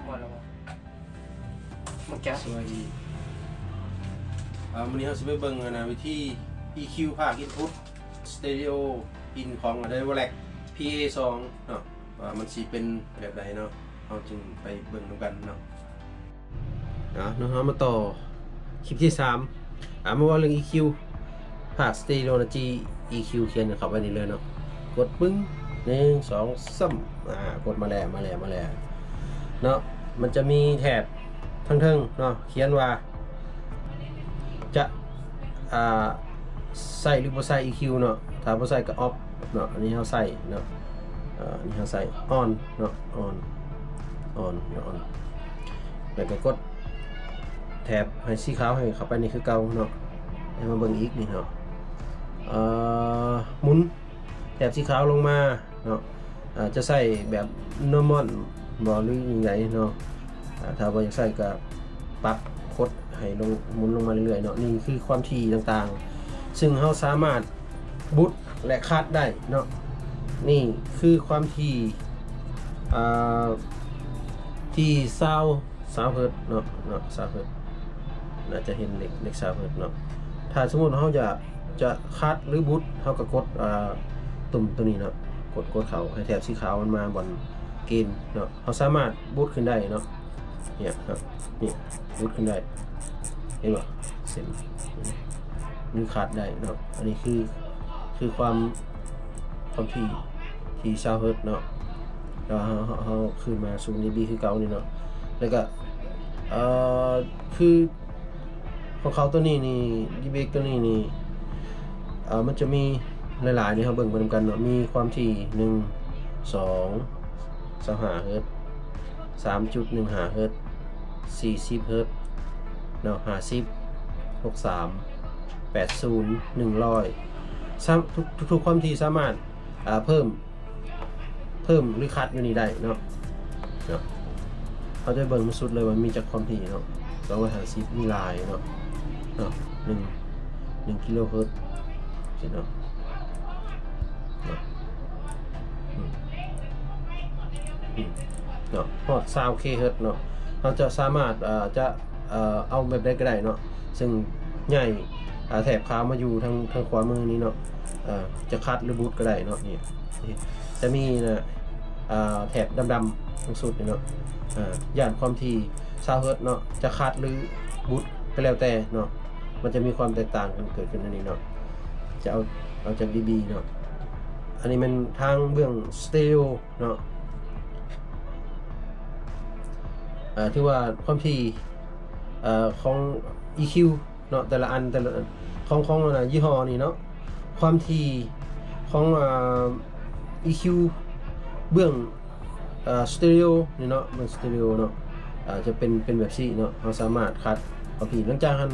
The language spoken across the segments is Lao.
ພໍແລ້ວບໍ່? ມັນຈະ ສະບາຍດີ ອາ ມື້ນີ້ເຮົາຊິໄປເບິ່ງ ອັນນະ ວິທີ ອີຄິວ ພາກ input stereo in ຂອງ Divolex ພີເອ ສອງເນາະ ວ່າມັນຊິເປັນແບບໃດເນາະ ເຮົາຈຶ່ງໄປເບິ່ງນຳກັນເນາະ. ເນາະ ເຮົາມາຕໍ່ຄລິບທີສາມ ອາ ມາເວົ້າເລື່ອງ ອີຄິວ ພາກ stereo ນະ G EQ ຂຽນເຂົ້າໄປນີ້ເລີຍເນາະ ກົດປຶ້ງ ໜຶ່ງ ສອງ ສາມ ອາ ກົດມາແລ້ວ ມາແລ້ວ ມາແລ້ວເນາະ ມັນຈະມີແຖບທາງເທິງເນາະ ຂຽນວ່າ ຈະ ອາ ໃຊ້ ຫຼື ບໍ່ໃຊ້ ອີຄິວ ເນາະ ຖ້າບໍ່ໃຊ້ກໍ off ເນາະ ອັນນີ້ເຮົາໃຊ້ເນາະ ອາ ອັນນີ້ເຮົາໃຊ້ on ເນາະ on on on ແລ້ວກໍກົດແຖບໃຫ້ສີຂາວໃຫ້ເຂົ້າໄປນີ້ຄືເກົ່າເນາະ ໃຫ້ມາເບິ່ງອີກນີ້ເນາະ ເອີ ໝູນ ແຖບສີຂາວລົງມາເນາະ ອາ ຈະໃຊ້ແບບ normal ບໍ່ ຫຼື ຫຍັງໃດເນາະ ອາ ຖ້າບໍ່ຢາກໃຊ້ກໍປັບກົດໃຫ້ລົງ ໝູນລົງມາເລື້ອຍໆເນາະ ນີ້ຄືຄວາມຖີ່ຕ່າງໆ ຊຶ່ງເຮົາສາມາດບຸດ ແລະ ຄັດໄດ້ເນາະ ນີ້ຄືຄວາມຖີ່ ອາ ທີ່ຊາວ ຊາວເຮີດເນາະ ເນາະ ຊາວເຮີດ ໜ້າຈະເຫັນເລກ ເລກຊາວເຮີດເນາະ ຖ້າສົມມຸດເຮົາຢາກຈະຄັດ ຫຼື ບຸດ ເຮົາກໍກົດ ອ່າ ຕຸ່ມຕົວນີ້ເນາະ ກົດ ກົດເຂົ້າໃຫ້ແຖບສີຂາວມັນມາບ່ອນເກນເນາະ ເຮົາສາມາດບຸດຂຶ້ນໄດ້ເນາະ ນີ້ເນາະ ນີ້ບຸດຂຶ້ນໄດ້ ເຫັນບໍ່ ເສັ້ນ ຫຼື ຄັດໄດ້ເນາະ ອັນນີ້ຄື ຄືຄວາມ ຄວາມຖີ່ທີ່ຊາວເຮີດເນາະ ແລ້ວເຮົາ ເຮົາ ເຮົາຄືນມາສູນດີບີຄືເກົ່ານີ້ເນາະ ແລ້ວກະ ເອີ ຄືຂອງເຂົາຕົວນີ້ນີ້ ດີບີເອັກ ຕົວນີ້ນີ້ ເອີ ມັນຈະມີຫຼາຍໆນີ້ ເຮົາເບິ່ງໄປນຳກັນເນາະ ມີຄວາມຖີ່ ໜຶ່ງ ສອງ ຊາວຫ້າເຮີດ ສາມຈຸດໜຶ່ງຫ້າເຮີດ ສີ່ສິບເຮີດເນາະ ຫ້າສິບ ຫົກສິບສາມ ແປດສິບ ໜຶ່ງຮ້ອຍ ສາມ ທຸກ ທຸກຄວາມຖີ່ສາມາດ ອ່າ ເພີ່ມ ເພີ່ມ ຫຼື ຄັດຢູ່ນີ້ໄດ້ເນາະ ເນາະ ເຮົາຈະເບິ່ງໃຫ້ສຸດເລີຍວ່າມີຈັກຄວາມຖີ່ເນາະ ສອງຮ້ອຍຫ້າສິບ ມີຫຼາຍເນາະ ເນາະ ໜຶ່ງ ໜຶ່ງກິໂລເຮີດ ຊີ້ເນາະ ເນາະ ອືມ ອືມ ເນາະ ຮອດຊາວເຄເຮີດເນາະ ເຮົາຈະສາມາດ ເອີ ຈະ ເອີ ເອົາແບບໃດກໍໄດ້ເນາະ ຊຶ່ງຍ້າຍ ອາ ແຖບຂາວມາຢູ່ທາງ ທາງຂວາມືນີ້ເນາະ ເອີ ຈະຄັດ ຫຼື ບຸດກໍໄດ້ເນາະ ນີ້ ຈະມີນະ ອາ ແຖບດຳໆ ທາງສຸດນີ້ເນາະ ອາ ຢ້ານຄວາມຖີ່ ຊາວເຮີດເນາະ ຈະຄັດ ຫຼື ບຸດ ກໍແລ້ວແຕ່ເນາະ ມັນຈະມີຄວາມແຕກຕ່າງກັນເກີດຂຶ້ນໃນນີ້ເນາະ ຈະເອົາ ເອົາຈາກດີບີເນາະ ອັນນີ້ແມ່ນທາງເບື້ອງສະເຕີຣີໂອເນາະ ເອີ ຖືວ່າຄວາມຖີ່ ເອີ ຂອງ ອີຄິວ ເນາະ ແຕ່ລະອັນ ແຕ່ລະອັນ ຂອງ ຂອງ ອັນນ່າ ຍີ່ຫໍ້ນີ້ເນາະ ຄວາມຖີ່ຂອງ ອ່າ ອີຄິວ ເບື້ອງ ເອີ ສະເຕີຣີໂອນີ້ເນາະ ເບື້ອງສະເຕີຣີໂອເນາະ ເອີ ຈະເປັນ ເປັນແບບຊີ້ເນາະ ເຮົາສາມາດຄັດຄວາມຖີ່ ຫຼັງຈາກຫັ້ນ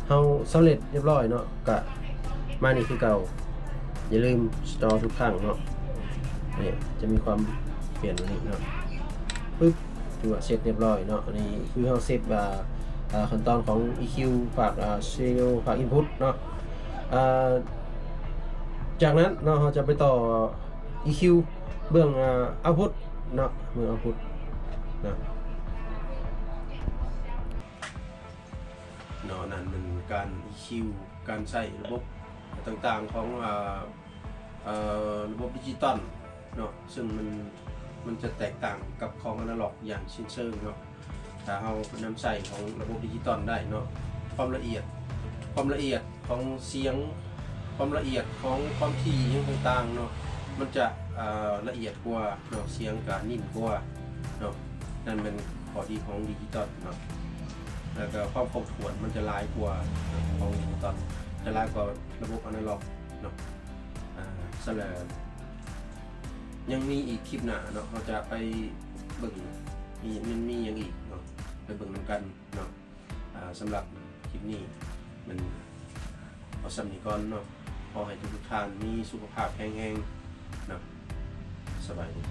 ເຮົາສຳເລັດຮຽບຮ້ອຍເນາະ ກະມານີ້ຄືເກົ່າ ຢ່າລືມສະຕໍທຸກຄັ້ງເນາະ ນີ້ຈະມີຄວາມປ່ຽນແບບນີ້ເນາະ ປຶບ ຖືວ່າເສັດຮຽບຮ້ອຍເນາະ ອັນນີ້ຄືເຮົາເຊັດ ອ່າ ຂັ້ນຕອນຂອງ ອີຄິວ ພາກ ອ່າ ສະເຕີຣີໂອ ພາກ ອິນພຸດ ເນາະ ອ່າ ຈາກນັ້ນເນາະ ເຮົາຈະໄປຕໍ່ ອີຄິວ ເບື້ອງ ອ່າ ເອົາພຸດ ເນາະ ເບື້ອງເອົາພຸດ ເນາະ ເນາະ ນັ້ນແມ່ນການ ອີຄິວ ການໃຊ້ລະບົບຕ່າງໆຂອງ ອ່າ ເອີ ລະບົບດິຈິຕອນເນາະ ຊຶ່ງມັນ ມັນຈະແຕກຕ່າງກັບຂອງອານາລັອກຢ່າງສິ້ນເຊີງເນາະ ຖ້າເຮົານຳໃຊ້ຂອງລະບົບດິຈິຕອນໄດ້ເນາະ ຄວາມລະອຽດ ຄວາມລະອຽດຂອງສຽງ ຄວາມລະອຽດຂອງຄວາມຖີ່ຫຍັງຕ່າງໆເນາະ ມັນຈະ ເອີ ລະອຽດກວ່າເນາະ ສຽງກະນິ້ນກວ່າເນາະ ນັ້ນແມ່ນຂໍ້ດີຂອງດິຈິຕອນເນາະ ແລ້ວກະຄວາມຄົບຖ້ວນມັນຈະຫຼາຍກວ່າຂອງດິຈິຕອນ ຈະຫຼາຍກວ່າລະບົບອານາລັອກເນາະ. ອ່າ ສະແລ້ວ ຍັງມີອີກຄລິບໜ້າເນາະ ເຮົາຈະໄປເບິ່ງ ມີ ມັນມີຫຍັງອີກເນາະ ໄປເບິ່ງນຳກັນເນາະ. ອ່າ ສຳລັບຄລິບນີ້ແມ່ນເອົາສ່ຳນີ້ກ່ອນເນາະ ຂໍໃຫ້ທຸກໆທ່ານມີສຸຂະພາບແຂງແຮງເນາະ ສະບາຍດີ.